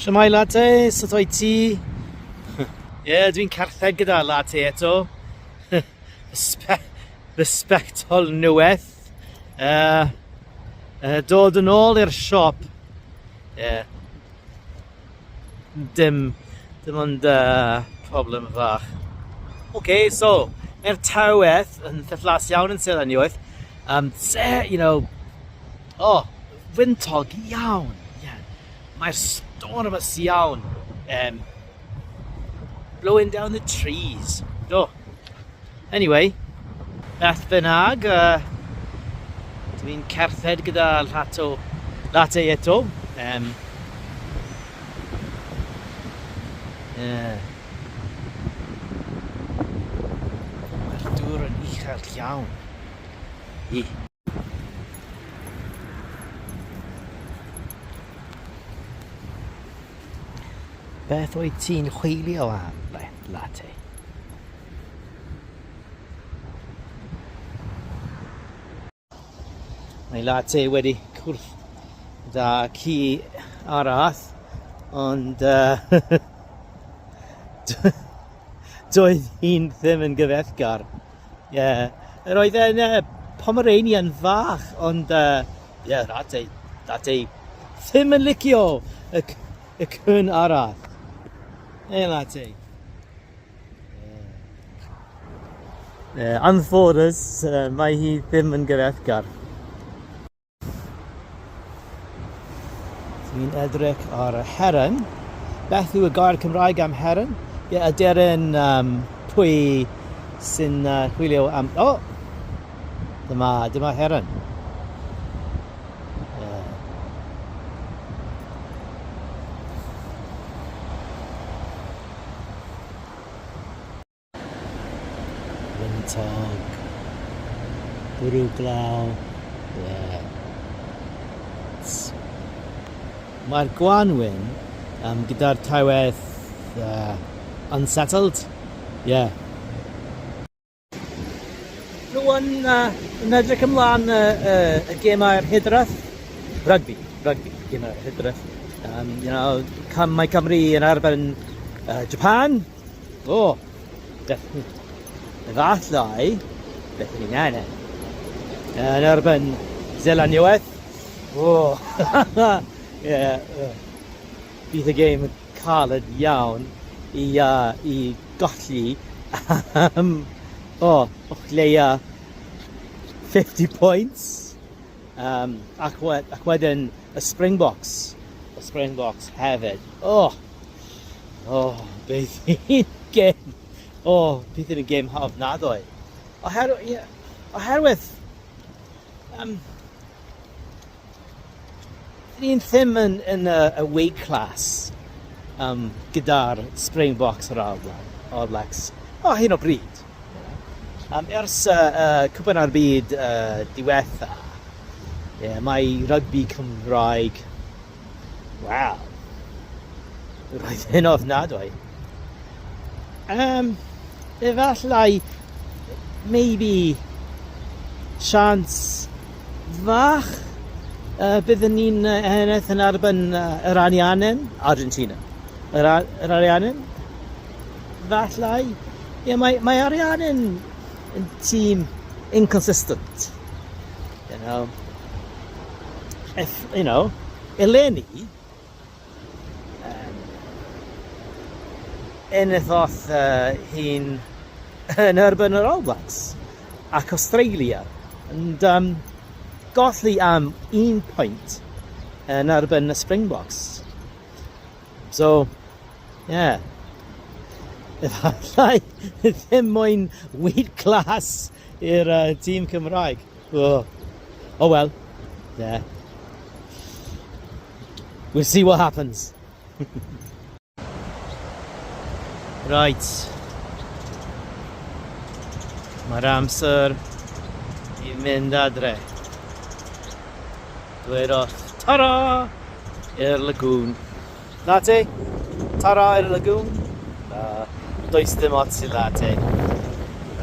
Shwmae latte, sut wyt ti? Ie, yeah, dwi'n carthed gyda latte eto. Spe the spectol neweth. Uh, uh, dod yn ôl i'r siop. Yeah. Dim, dim ond uh, problem fach. Oce, okay, so, mae'r taweth yn ddiflas iawn yn Seland Newydd. Um, se, you know, oh, wyntog iawn. Yeah. Mae'r stormus iawn. Um, blowing down the trees. Oh. Anyway, beth bynnag, uh, dwi'n cerdded gyda lato, latte eto. Um, yeah. Mae'r dŵr yn uchel iawn. I. Beth wyt ti'n chwilio am, latte? Mae latte wedi cwrdd da ci arall, ond uh, doedd hi'n ddim yn gyfeillgar. Ie, yeah. yr oedd e'n uh, Pomeranian fach, ond uh, yeah, latte, latte ddim yn licio y, y cwn arall. Hey, latte. Yeah. Anffodus, uh, mae hi ddim yn gyfeillgar. Dwi'n edrych ar y heron. Beth yw y gair Cymraeg am heron? Ie, yeah, aderyn um, pwy sy'n uh, chwilio am... O! Oh! Dyma, dyma heron. Yeah. Wyntog. Bwrw glaw. Yeah. Mae'r gwanwyn um, gyda'r tywydd uh, unsettled. Yeah. Rwan uh, yn edrych ymlaen uh, uh, y gemau'r Hydref. Rugby, rugby, gemau'r Hydref. Um, you know, mae Cymru yn arfer uh, Japan. O, oh, efallai, beth ni'n ennill. Yn erbyn Zeland Newydd. O, oh. yeah, bydd y gêm caled iawn i, uh, i golli um, o, oh, o leia 50 points. Um, ac, we, ac wedyn y Springboks. Y Springboks hefyd. Oh, oh, beth hi'n gêm. Oh, bydd hi'n gêm ofnadwy. Oherwydd, yeah, oherwydd um, ni'n ddim yn, yn y, y weight class um, gyda'r Springboks a'r All, Black, All Blacks o hyn o bryd. Um, ers uh, uh, Cwpan a'r Byd uh, diwetha, yeah, mae rygbi Cymraeg, wel, roedd hyn ofnadwy. Um, efallai, maybe, chance fach uh, byddwn ni'n uh, ennill yn erbyn uh, yr Ariannin, Argentina. Yr, yr Ariannin, Fallai. Ie, yeah, mae, mae Ariannin yn tîm inconsistent. You know. If, you know, eleni, um, enillodd uh, hi'n yn erbyn yr All Blacks ac Australia. And, um, golli am un pwynt yn erbyn y Springboks. So, yeah. Efallai ddim moyn weight class i'r uh, tîm Cymraeg. Oh. oh well, yeah. We'll see what happens. right. Mae'r amser i mynd adre. Dweud wrth tara i'r lagŵn. Latte, tara i'r lagŵn. Uh, does dim ots i latte.